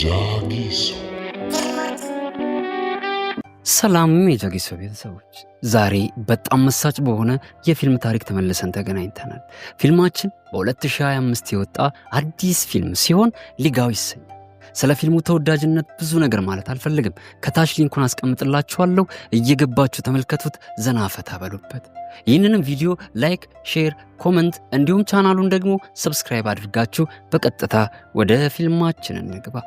ጃጊሶ። ሰላም የጃጊሶ ቤተሰቦች፣ ዛሬ በጣም መሳጭ በሆነ የፊልም ታሪክ ተመልሰን ተገናኝተናል። ፊልማችን በ2025 የወጣ አዲስ ፊልም ሲሆን ሊጋው ይሰኛል። ስለ ፊልሙ ተወዳጅነት ብዙ ነገር ማለት አልፈልግም። ከታች link ኡን አስቀምጥላችኋለሁ፣ እየገባችሁ ተመልከቱት፣ ዘና ፈታ በሉበት። ይህንንም ቪዲዮ like፣ share፣ comment እንዲሁም ቻናሉን ደግሞ subscribe አድርጋችሁ በቀጥታ ወደ ፊልማችን እንግባ።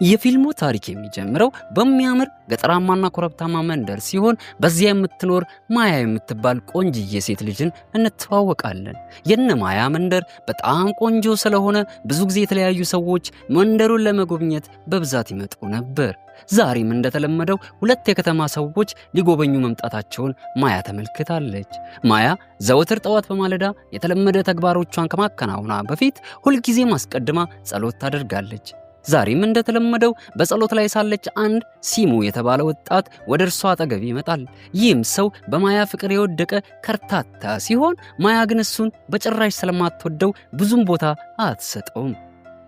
የፊልሙ ታሪክ የሚጀምረው በሚያምር ገጠራማና ኮረብታማ መንደር ሲሆን በዚያ የምትኖር ማያ የምትባል ቆንጅዬ ሴት ልጅን እንተዋወቃለን። የነ ማያ መንደር በጣም ቆንጆ ስለሆነ ብዙ ጊዜ የተለያዩ ሰዎች መንደሩን ለመጎብኘት በብዛት ይመጡ ነበር። ዛሬም እንደተለመደው ሁለት የከተማ ሰዎች ሊጎበኙ መምጣታቸውን ማያ ተመልክታለች። ማያ ዘወትር ጠዋት በማለዳ የተለመደ ተግባሮቿን ከማከናወኗ በፊት ሁልጊዜም አስቀድማ ጸሎት ታደርጋለች። ዛሬም እንደተለመደው በጸሎት ላይ ሳለች አንድ ሲሙ የተባለ ወጣት ወደ እርሷ አጠገብ ይመጣል። ይህም ሰው በማያ ፍቅር የወደቀ ከርታታ ሲሆን ማያ ግን እሱን በጭራሽ ስለማትወደው ብዙም ቦታ አትሰጠውም።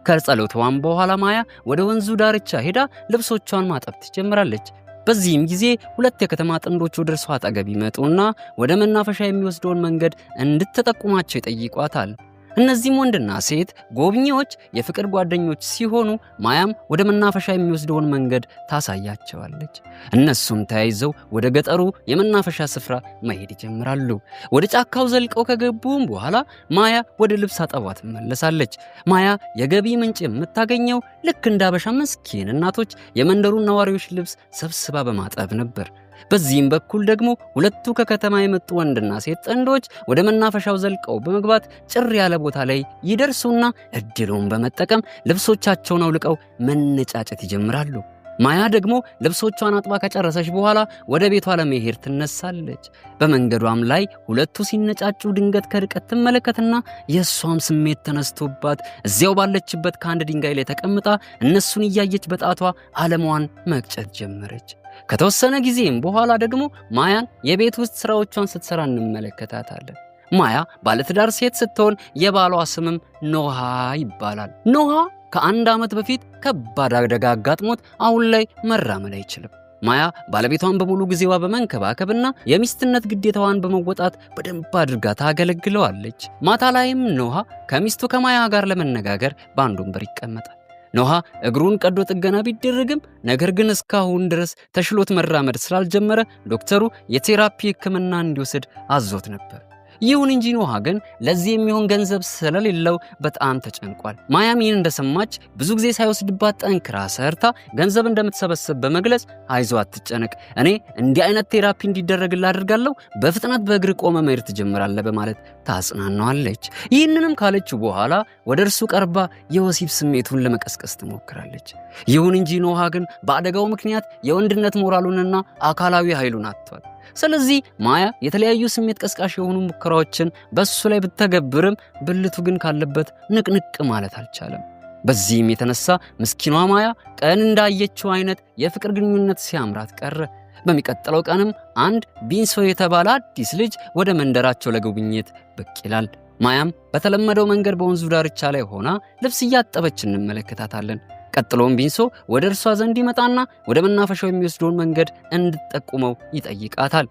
ከጸሎቷም በኋላ ማያ ወደ ወንዙ ዳርቻ ሄዳ ልብሶቿን ማጠብ ትጀምራለች። በዚህም ጊዜ ሁለት የከተማ ጥንዶች ወደ እርሷ አጠገብ ይመጡና ወደ መናፈሻ የሚወስደውን መንገድ እንድትጠቁማቸው ይጠይቋታል። እነዚህም ወንድና ሴት ጎብኚዎች የፍቅር ጓደኞች ሲሆኑ ማያም ወደ መናፈሻ የሚወስደውን መንገድ ታሳያቸዋለች። እነሱም ተያይዘው ወደ ገጠሩ የመናፈሻ ስፍራ መሄድ ይጀምራሉ። ወደ ጫካው ዘልቀው ከገቡም በኋላ ማያ ወደ ልብስ አጠቧ ትመለሳለች። ማያ የገቢ ምንጭ የምታገኘው ልክ እንደ አበሻ ምስኪን እናቶች የመንደሩን ነዋሪዎች ልብስ ሰብስባ በማጠብ ነበር። በዚህም በኩል ደግሞ ሁለቱ ከከተማ የመጡ ወንድና ሴት ጥንዶች ወደ መናፈሻው ዘልቀው በመግባት ጭር ያለ ቦታ ላይ ይደርሱና እድሉን በመጠቀም ልብሶቻቸውን አውልቀው መነጫጨት ይጀምራሉ። ማያ ደግሞ ልብሶቿን አጥባ ከጨረሰች በኋላ ወደ ቤቷ ለመሄድ ትነሳለች። በመንገዷም ላይ ሁለቱ ሲነጫጩ ድንገት ከርቀት ትመለከትና የእሷም ስሜት ተነስቶባት እዚያው ባለችበት ከአንድ ድንጋይ ላይ ተቀምጣ እነሱን እያየች በጣቷ ዓለሟን መቅጨት ጀመረች። ከተወሰነ ጊዜም በኋላ ደግሞ ማያን የቤት ውስጥ ስራዎቿን ስትሰራ እንመለከታታለን። ማያ ባለትዳር ሴት ስትሆን የባሏ ስምም ኖሃ ይባላል። ኖሃ ከአንድ ዓመት በፊት ከባድ አደጋ አጋጥሞት አሁን ላይ መራመድ አይችልም። ማያ ባለቤቷን በሙሉ ጊዜዋ በመንከባከብና የሚስትነት ግዴታዋን በመወጣት በደንብ አድርጋ ታገለግለዋለች። ማታ ላይም ኖሃ ከሚስቱ ከማያ ጋር ለመነጋገር በአንድ ወንበር ይቀመጣል። ኖሃ እግሩን ቀዶ ጥገና ቢደረግም ነገር ግን እስካሁን ድረስ ተሽሎት መራመድ ስላልጀመረ ዶክተሩ የ therapy ሕክምና እንዲወስድ አዞት ነበር። ይሁን እንጂ ኖሃ ግን ለዚህ የሚሆን ገንዘብ ስለሌለው በጣም ተጨንቋል። ማያም ይህን እንደሰማች ብዙ ጊዜ ሳይወስድባት ጠንክራ ሰርታ ገንዘብ እንደምትሰበስብ በመግለጽ አይዞ አትጨነቅ፣ እኔ እንዲህ አይነት therapy እንዲደረግልህ አድርጋለሁ፣ በፍጥነት በእግር ቆመ መሄድ ትጀምራለህ በማለት ታጽናናዋለች። ይህንንም ካለችው በኋላ ወደ እርሱ ቀርባ የወሲብ ስሜቱን ለመቀስቀስ ትሞክራለች። ይሁን እንጂ ኖሃ ግን በአደጋው ምክንያት የወንድነት ሞራሉንና አካላዊ ኃይሉን አጥቷል። ስለዚህ ማያ የተለያዩ ስሜት ቀስቃሽ የሆኑ ሙከራዎችን በሱ ላይ ብተገብርም ብልቱ ግን ካለበት ንቅንቅ ማለት አልቻለም። በዚህም የተነሳ ምስኪኗ ማያ ቀን እንዳየችው አይነት የፍቅር ግንኙነት ሲያምራት ቀረ። በሚቀጥለው ቀንም አንድ ቢንሶ የተባለ አዲስ ልጅ ወደ መንደራቸው ለጉብኝት ብቅ ይላል። ማያም በተለመደው መንገድ በወንዙ ዳርቻ ላይ ሆና ልብስ እያጠበች እንመለከታታለን። ቀጥሎም ቢንሶ ወደ እርሷ ዘንድ ይመጣና ወደ መናፈሻው የሚወስደውን መንገድ እንድትጠቁመው ይጠይቃታል።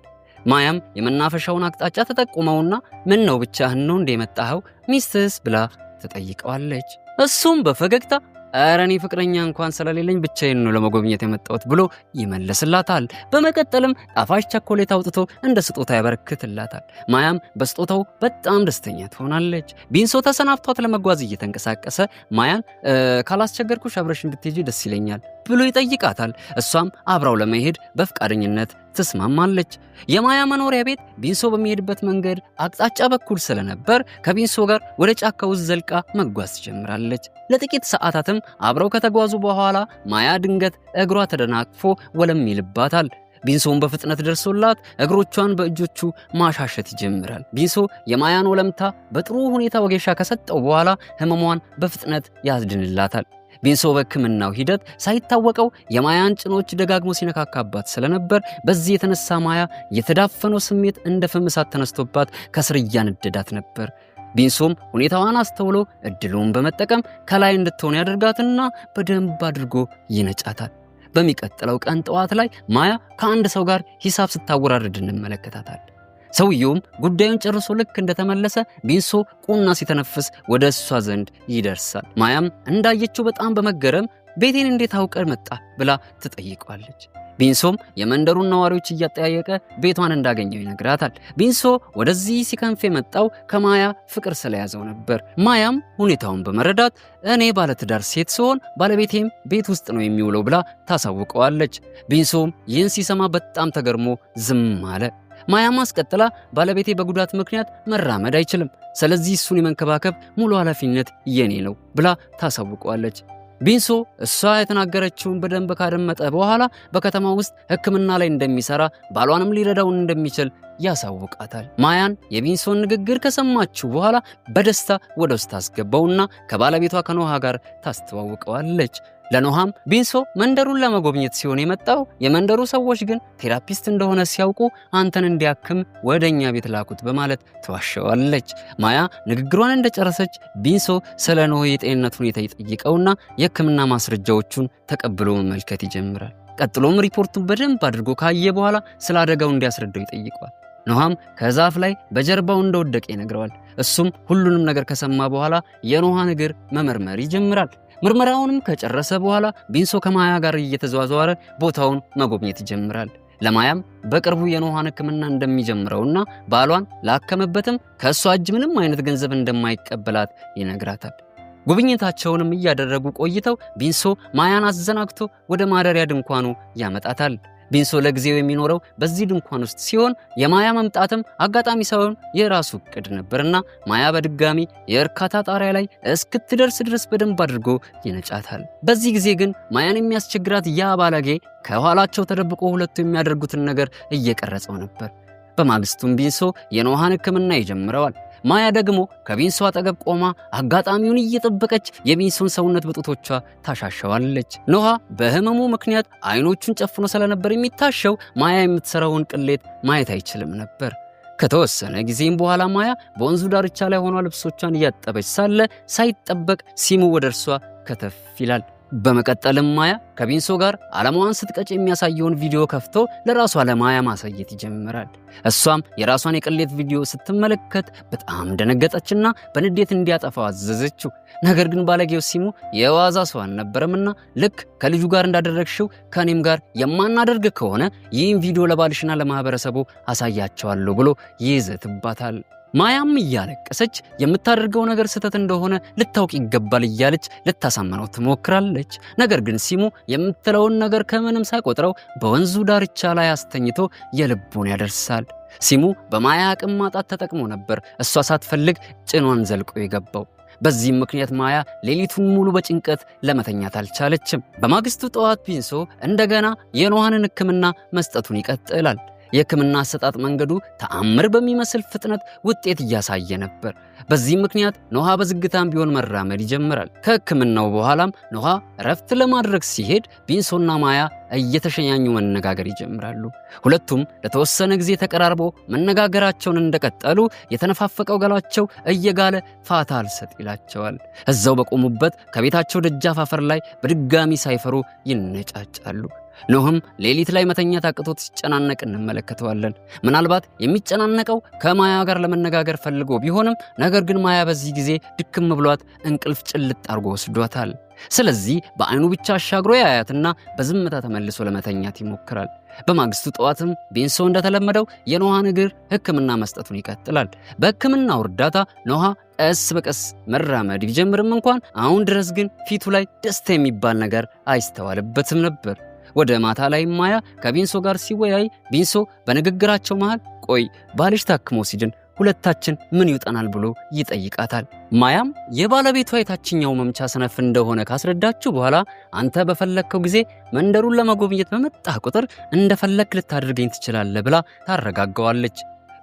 ማያም የመናፈሻውን አቅጣጫ ተጠቁመውና ምን ነው ብቻህን ነው እንደ የመጣኸው ሚስትስ ብላ ትጠይቀዋለች። እሱም በፈገግታ ኧረ እኔ ፍቅረኛ እንኳን ስለሌለኝ ብቻዬን ነው ለመጎብኘት የመጣሁት ብሎ ይመልስላታል። በመቀጠልም ጣፋጭ ቸኮሌት አውጥቶ እንደ ስጦታ ያበረክትላታል። ማያም በስጦታው በጣም ደስተኛ ትሆናለች። ቢንሶ ተሰናብቷት ለመጓዝ እየተንቀሳቀሰ ማያን ካላስቸገርኩሽ አብረሽን ብትሄጂ ደስ ይለኛል ብሎ ይጠይቃታል። እሷም አብራው ለመሄድ በፍቃደኝነት ትስማማለች። የማያ መኖሪያ ቤት ቢንሶ በሚሄድበት መንገድ አቅጣጫ በኩል ስለነበር ከቢንሶ ጋር ወደ ጫካ ውስጥ ዘልቃ መጓዝ ትጀምራለች። ለጥቂት ሰዓታትም አብረው ከተጓዙ በኋላ ማያ ድንገት እግሯ ተደናቅፎ ወለም ይልባታል። ቢንሶን በፍጥነት ደርሶላት እግሮቿን በእጆቹ ማሻሸት ይጀምራል። ቢንሶ የማያን ወለምታ በጥሩ ሁኔታ ወጌሻ ከሰጠው በኋላ ህመሟን በፍጥነት ያስድንላታል። ቢንሶ በሕክምናው ሂደት ሳይታወቀው የማያን ጭኖች ደጋግሞ ሲነካካባት ስለነበር በዚህ የተነሳ ማያ የተዳፈነው ስሜት እንደ ፍም እሳት ተነስቶባት ከስር እያነደዳት ነበር። ቢንሶም ሁኔታዋን አስተውሎ እድሉን በመጠቀም ከላይ እንድትሆን ያደርጋትና በደንብ አድርጎ ይነጫታል። በሚቀጥለው ቀን ጠዋት ላይ ማያ ከአንድ ሰው ጋር ሂሳብ ስታወራርድ እንመለከታታል። ሰውየውም ጉዳዩን ጨርሶ ልክ እንደተመለሰ ቢንሶ ቁና ሲተነፍስ ወደ እሷ ዘንድ ይደርሳል። ማያም እንዳየችው በጣም በመገረም ቤቴን እንዴት አውቀህ መጣህ ብላ ትጠይቀዋለች። ቢንሶም የመንደሩን ነዋሪዎች እያጠያየቀ ቤቷን እንዳገኘው ይነግራታል። ቢንሶ ወደዚህ ሲከንፍ የመጣው ከማያ ፍቅር ስለያዘው ነበር። ማያም ሁኔታውን በመረዳት እኔ ባለትዳር ሴት ስሆን ባለቤቴም ቤት ውስጥ ነው የሚውለው ብላ ታሳውቀዋለች። ቢንሶም ይህን ሲሰማ በጣም ተገርሞ ዝም አለ። ማያም አስቀጥላ ባለቤቴ በጉዳት ምክንያት መራመድ አይችልም፣ ስለዚህ እሱን የመንከባከብ ሙሉ ኃላፊነት የኔ ነው ብላ ታሳውቀዋለች። ቢንሶ እሷ የተናገረችውን በደንብ ካደመጠ በኋላ በከተማ ውስጥ ሕክምና ላይ እንደሚሰራ ባሏንም ሊረዳው እንደሚችል ያሳውቃታል። ማያን የቢንሶን ንግግር ከሰማችው በኋላ በደስታ ወደ ውስጥ ታስገባውና ከባለቤቷ ከኖሃ ጋር ታስተዋውቀዋለች። ለኖሃም ቢንሶ መንደሩን ለመጎብኘት ሲሆን የመጣው የመንደሩ ሰዎች ግን therapist እንደሆነ ሲያውቁ አንተን እንዲያክም ወደኛ ቤት ላኩት በማለት ትዋሸዋለች። ማያ ንግግሯን እንደጨረሰች ቢንሶ ስለ ኖህ የጤንነት ሁኔታ ይጠይቀውና የሕክምና ማስረጃዎቹን ተቀብሎ መመልከት ይጀምራል። ቀጥሎም ሪፖርቱን በደንብ አድርጎ ካየ በኋላ ስለ አደጋው እንዲያስረዳው ይጠይቀዋል። ኖሃም ከዛፍ ላይ በጀርባው እንደወደቀ ይነግረዋል። እሱም ሁሉንም ነገር ከሰማ በኋላ የኖሃን እግር መመርመር ይጀምራል። ምርመራውንም ከጨረሰ በኋላ ቢንሶ ከማያ ጋር እየተዘዋወረ ቦታውን መጎብኘት ይጀምራል። ለማያም በቅርቡ የኖሃን ሕክምና እንደሚጀምረውና ባሏን ላከመበትም ከእሷ እጅ ምንም አይነት ገንዘብ እንደማይቀበላት ይነግራታል። ጉብኝታቸውንም እያደረጉ ቆይተው ቢንሶ ማያን አዘናግቶ ወደ ማደሪያ ድንኳኑ ያመጣታል። ቢንሶ ለጊዜው የሚኖረው በዚህ ድንኳን ውስጥ ሲሆን የማያ መምጣትም አጋጣሚ ሳይሆን የራሱ እቅድ ነበርና ማያ በድጋሚ የእርካታ ጣሪያ ላይ እስክትደርስ ድረስ በደንብ አድርጎ ይነጫታል። በዚህ ጊዜ ግን ማያን የሚያስቸግራት ያ ባለጌ ከኋላቸው ተደብቆ ሁለቱ የሚያደርጉትን ነገር እየቀረጸው ነበር። በማግስቱም ቢንሶ የኖሃን ሕክምና ይጀምረዋል። ማያ ደግሞ ከቢንሶ አጠገብ ቆማ አጋጣሚውን እየጠበቀች የቢንሶን ሰውነት በጡቶቿ ታሻሸዋለች። ኖሃ በህመሙ ምክንያት አይኖቹን ጨፍኖ ስለነበር የሚታሸው ማያ የምትሰራውን ቅሌት ማየት አይችልም ነበር። ከተወሰነ ጊዜም በኋላ ማያ በወንዙ ዳርቻ ላይ ሆኗ ልብሶቿን እያጠበች ሳለ ሳይጠበቅ ሲሙ ወደ እርሷ ከተፍ ይላል። በመቀጠልም ማያ ከቢንሶ ጋር ዓላማዋን ስትቀጭ የሚያሳየውን ቪዲዮ ከፍቶ ለራሷ ለማያ ማሳየት ይጀምራል። እሷም የራሷን የቅሌት ቪዲዮ ስትመለከት በጣም ደነገጠችና በንዴት እንዲያጠፋው አዘዘችው። ነገር ግን ባለጌው ሲሙ የዋዛ ሰው አልነበረምና ልክ ከልጁ ጋር እንዳደረግሽው ከእኔም ጋር የማናደርግ ከሆነ ይህን ቪዲዮ ለባልሽና ለማህበረሰቡ አሳያቸዋለሁ ብሎ ይዝትባታል። ማያም እያለቀሰች የምታደርገው ነገር ስህተት እንደሆነ ልታውቅ ይገባል እያለች ልታሳምነው ትሞክራለች። ነገር ግን ሲሙ የምትለውን ነገር ከምንም ሳይቆጥረው በወንዙ ዳርቻ ላይ አስተኝቶ የልቡን ያደርሳል። ሲሙ በማያ አቅም ማጣት ተጠቅሞ ነበር እሷ ሳትፈልግ ጭኗን ዘልቆ የገባው። በዚህም ምክንያት ማያ ሌሊቱን ሙሉ በጭንቀት ለመተኛት አልቻለችም። በማግስቱ ጠዋት ቢንሶ እንደገና የኖሃንን ሕክምና መስጠቱን ይቀጥላል። የሕክምና አሰጣጥ መንገዱ ተአምር በሚመስል ፍጥነት ውጤት እያሳየ ነበር። በዚህም ምክንያት ኖሃ በዝግታም ቢሆን መራመድ ይጀምራል። ከሕክምናው በኋላም ኖሃ እረፍት ለማድረግ ሲሄድ ቢንሶና ማያ እየተሸኛኙ መነጋገር ይጀምራሉ። ሁለቱም ለተወሰነ ጊዜ ተቀራርበው መነጋገራቸውን እንደቀጠሉ የተነፋፈቀው ገላቸው እየጋለ ፋታ አልሰጥ ይላቸዋል። እዛው በቆሙበት ከቤታቸው ደጃፍ አፈር ላይ በድጋሚ ሳይፈሩ ይነጫጫሉ። ኖህም ሌሊት ላይ መተኛት አቅቶት ሲጨናነቅ እንመለከተዋለን። ምናልባት የሚጨናነቀው ከማያ ጋር ለመነጋገር ፈልጎ ቢሆንም ነገር ግን ማያ በዚህ ጊዜ ድክም ብሏት እንቅልፍ ጭልጥ አድርጎ ወስዷታል። ስለዚህ በአይኑ ብቻ አሻግሮ ያያትና በዝምታ ተመልሶ ለመተኛት ይሞክራል። በማግስቱ ጠዋትም ቢንሶ እንደተለመደው የኖሃን እግር ሕክምና መስጠቱን ይቀጥላል። በሕክምናው እርዳታ ኖሃ ቀስ በቀስ መራመድ ቢጀምርም እንኳን አሁን ድረስ ግን ፊቱ ላይ ደስታ የሚባል ነገር አይስተዋልበትም ነበር። ወደ ማታ ላይ ማያ ከቢንሶ ጋር ሲወያይ ቢንሶ በንግግራቸው መሃል ቆይ ባልሽ ታክሞ ሲድን ሁለታችን ምን ይውጠናል ብሎ ይጠይቃታል። ማያም የባለቤቷ የታችኛው መምቻ ሰነፍ እንደሆነ ካስረዳችው በኋላ አንተ በፈለግከው ጊዜ መንደሩን ለመጎብኘት በመጣህ ቁጥር እንደፈለክ ልታደርገኝ ትችላለህ ብላ ታረጋገዋለች።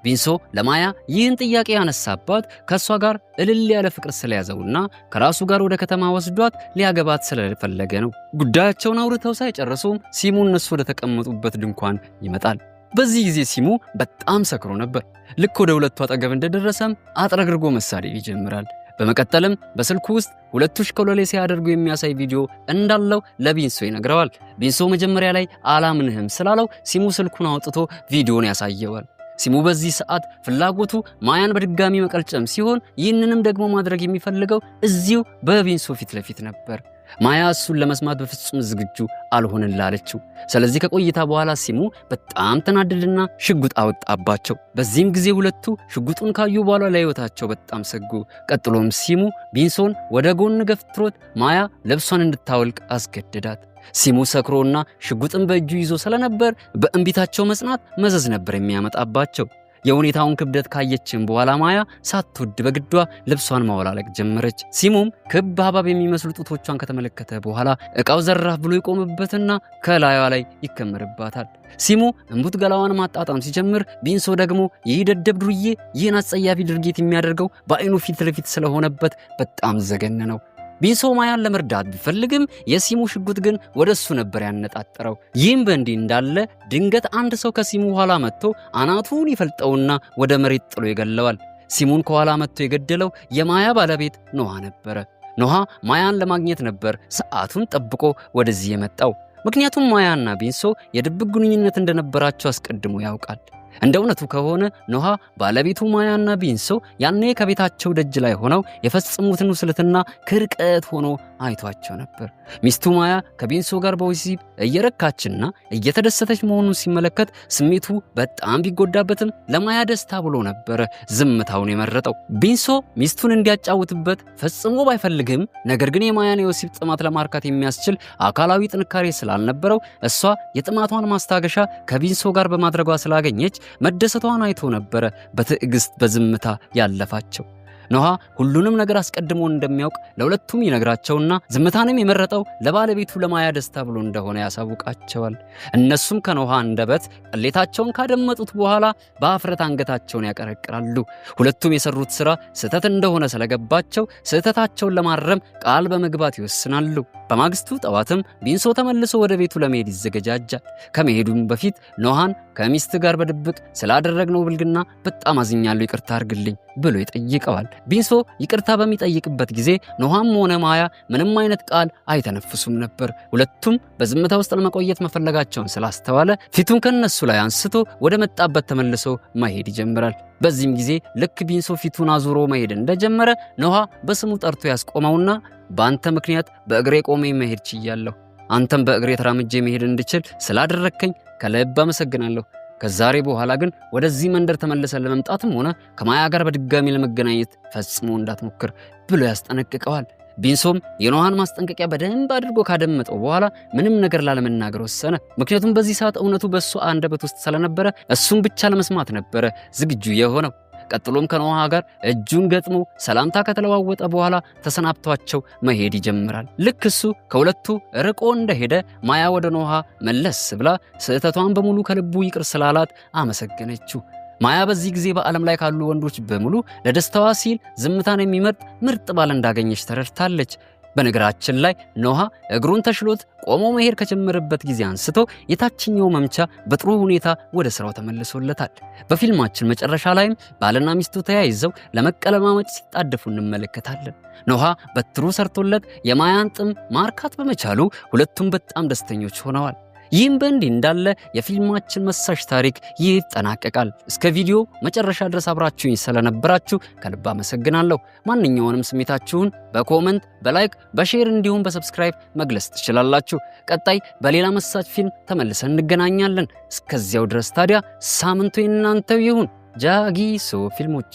ቢንሶ ለማያ ይህን ጥያቄ ያነሳባት ከእሷ ጋር እልል ያለ ፍቅር ስለያዘውና ከራሱ ጋር ወደ ከተማ ወስዷት ሊያገባት ስለፈለገ ነው። ጉዳያቸውን አውርተው ሳይጨርሱም ሲሙ እነሱ ወደ ተቀመጡበት ድንኳን ይመጣል። በዚህ ጊዜ ሲሙ በጣም ሰክሮ ነበር። ልክ ወደ ሁለቱ አጠገብ እንደደረሰም አጥረግርጎ መሳደብ ይጀምራል። በመቀጠልም በስልኩ ውስጥ ሁለቱ ሽኮለሌ ሲያደርጉ የሚያሳይ ቪዲዮ እንዳለው ለቢንሶ ይነግረዋል። ቢንሶ መጀመሪያ ላይ አላምንህም ስላለው ሲሙ ስልኩን አውጥቶ ቪዲዮን ያሳየዋል። ሲሙ በዚህ ሰዓት ፍላጎቱ ማያን በድጋሚ መቀልጨም ሲሆን ይህንንም ደግሞ ማድረግ የሚፈልገው እዚሁ በቢንሶ ፊት ለፊት ነበር። ማያ እሱን ለመስማት በፍጹም ዝግጁ አልሆንላለችው። ስለዚህ ከቆይታ በኋላ ሲሙ በጣም ተናደደና ሽጉጥ አወጣባቸው። በዚህም ጊዜ ሁለቱ ሽጉጡን ካዩ በኋላ ለሕይወታቸው በጣም ሰጉ። ቀጥሎም ሲሙ ቢንሶን ወደ ጎን ገፍትሮት ማያ ልብሷን እንድታወልቅ አስገደዳት። ሲሙ ሰክሮና ሽጉጥን በእጁ ይዞ ስለነበር በእንቢታቸው መጽናት መዘዝ ነበር የሚያመጣባቸው። የሁኔታውን ክብደት ካየችን በኋላ ማያ ሳትወድ በግዷ ልብሷን ማወላለቅ ጀመረች። ሲሙም ክብ ሐባብ የሚመስሉ ጡቶቿን ከተመለከተ በኋላ እቃው ዘራፍ ብሎ ይቆምበትና ከላዩዋ ላይ ይከመርባታል። ሲሙ እንቡጥ ገላዋን ማጣጣም ሲጀምር፣ ቢንሶ ደግሞ ይህ ደደብ ዱርዬ ይህን አጸያፊ ድርጊት የሚያደርገው በአይኑ ፊት ለፊት ስለሆነበት በጣም ዘገነነው። ቢንሶ ማያን ለመርዳት ቢፈልግም የሲሙ ሽጉጥ ግን ወደ እሱ ነበር ያነጣጠረው። ይህም በእንዲህ እንዳለ ድንገት አንድ ሰው ከሲሙ ኋላ መጥቶ አናቱን ይፈልጠውና ወደ መሬት ጥሎ ይገለዋል። ሲሙን ከኋላ መጥቶ የገደለው የማያ ባለቤት ኖሃ ነበረ። ኖሃ ማያን ለማግኘት ነበር ሰዓቱን ጠብቆ ወደዚህ የመጣው። ምክንያቱም ማያና ቢንሶ የድብቅ ግንኙነት እንደነበራቸው አስቀድሞ ያውቃል። እንደ እውነቱ ከሆነ ኖሃ ባለቤቱ ማያና ቢንሶ ያኔ ከቤታቸው ደጅ ላይ ሆነው የፈጸሙትን ውስልትና ከርቀት ሆኖ አይቷቸው ነበር። ሚስቱ ማያ ከቢንሶ ጋር በወሲብ እየረካችና እየተደሰተች መሆኑን ሲመለከት ስሜቱ በጣም ቢጎዳበትም ለማያ ደስታ ብሎ ነበረ ዝምታውን የመረጠው። ቢንሶ ሚስቱን እንዲያጫውትበት ፈጽሞ ባይፈልግም፣ ነገር ግን የማያን የወሲብ ጥማት ለማርካት የሚያስችል አካላዊ ጥንካሬ ስላልነበረው እሷ የጥማቷን ማስታገሻ ከቢንሶ ጋር በማድረጓ ስላገኘች መደሰቷን አይቶ ነበረ በትዕግስት በዝምታ ያለፋቸው። ኖሃ ሁሉንም ነገር አስቀድሞ እንደሚያውቅ ለሁለቱም ይነግራቸውና ዝምታንም የመረጠው ለባለቤቱ ለማያ ደስታ ብሎ እንደሆነ ያሳውቃቸዋል። እነሱም ከኖሃ አንደበት ቅሌታቸውን ካደመጡት በኋላ በአፍረት አንገታቸውን ያቀረቅራሉ። ሁለቱም የሰሩት ስራ ስህተት እንደሆነ ስለገባቸው ስህተታቸውን ለማረም ቃል በመግባት ይወስናሉ። በማግስቱ ጠዋትም ቢንሶ ተመልሶ ወደ ቤቱ ለመሄድ ይዘገጃጃል። ከመሄዱም በፊት ኖሃን ከሚስት ጋር በድብቅ ስላደረግነው ብልግና በጣም አዝኛለሁ፣ ይቅርታ አድርግልኝ ብሎ ይጠይቀዋል። ቢንሶ ይቅርታ በሚጠይቅበት ጊዜ ኖሃም ሆነ ማያ ምንም አይነት ቃል አይተነፍሱም ነበር። ሁለቱም በዝምታ ውስጥ ለመቆየት መፈለጋቸውን ስላስተዋለ ፊቱን ከነሱ ላይ አንስቶ ወደ መጣበት ተመልሶ መሄድ ይጀምራል። በዚህም ጊዜ ልክ ቢንሶ ፊቱን አዙሮ መሄድ እንደጀመረ ኖሃ በስሙ ጠርቶ ያስቆመውና በአንተ ምክንያት በእግሬ ቆሜ መሄድ ችያለሁ፣ አንተም በእግሬ ተራምጄ መሄድ እንድችል ስላደረግከኝ ከልብ አመሰግናለሁ። ከዛሬ በኋላ ግን ወደዚህ መንደር ተመልሰን ለመምጣትም ሆነ ከማያ ጋር በድጋሚ ለመገናኘት ፈጽሞ እንዳትሞክር ብሎ ያስጠነቅቀዋል። ቢንሶም የኖሃን ማስጠንቀቂያ በደንብ አድርጎ ካደመጠው በኋላ ምንም ነገር ላለመናገር ወሰነ። ምክንያቱም በዚህ ሰዓት እውነቱ በእሱ አንደበት ውስጥ ስለነበረ እሱን ብቻ ለመስማት ነበረ ዝግጁ የሆነው። ቀጥሎም ከኖሃ ጋር እጁን ገጥሞ ሰላምታ ከተለዋወጠ በኋላ ተሰናብቷቸው መሄድ ይጀምራል። ልክ እሱ ከሁለቱ ርቆ እንደሄደ ማያ ወደ ኖሃ መለስ ብላ ስህተቷን በሙሉ ከልቡ ይቅር ስላላት አመሰገነችው። ማያ በዚህ ጊዜ በዓለም ላይ ካሉ ወንዶች በሙሉ ለደስታዋ ሲል ዝምታን የሚመርጥ ምርጥ ባል እንዳገኘች ተረድታለች። በነገራችን ላይ ኖሃ እግሩን ተሽሎት ቆሞ መሄድ ከጀመረበት ጊዜ አንስቶ የታችኛው መምቻ በጥሩ ሁኔታ ወደ ስራው ተመልሶለታል። በፊልማችን መጨረሻ ላይም ባልና ሚስቱ ተያይዘው ለመቀለማመጥ ሲጣደፉ እንመለከታለን። ኖሃ በትሩ ሰርቶለት የማያን ጥም ማርካት በመቻሉ ሁለቱም በጣም ደስተኞች ሆነዋል። ይህም በእንዲህ እንዳለ የፊልማችን መሳጭ ታሪክ ይጠናቀቃል። እስከ ቪዲዮ መጨረሻ ድረስ አብራችሁኝ ስለነበራችሁ ከልብ አመሰግናለሁ። ማንኛውንም ስሜታችሁን በ comment፣ በ like፣ በ share እንዲሁም በ subscribe መግለጽ ትችላላችሁ። ቀጣይ በሌላ መሳጭ ፊልም ተመልሰን እንገናኛለን። እስከዚያው ድረስ ታዲያ ሳምንቱ የእናንተው ይሁን። ጃጊሶ ፊልሞች።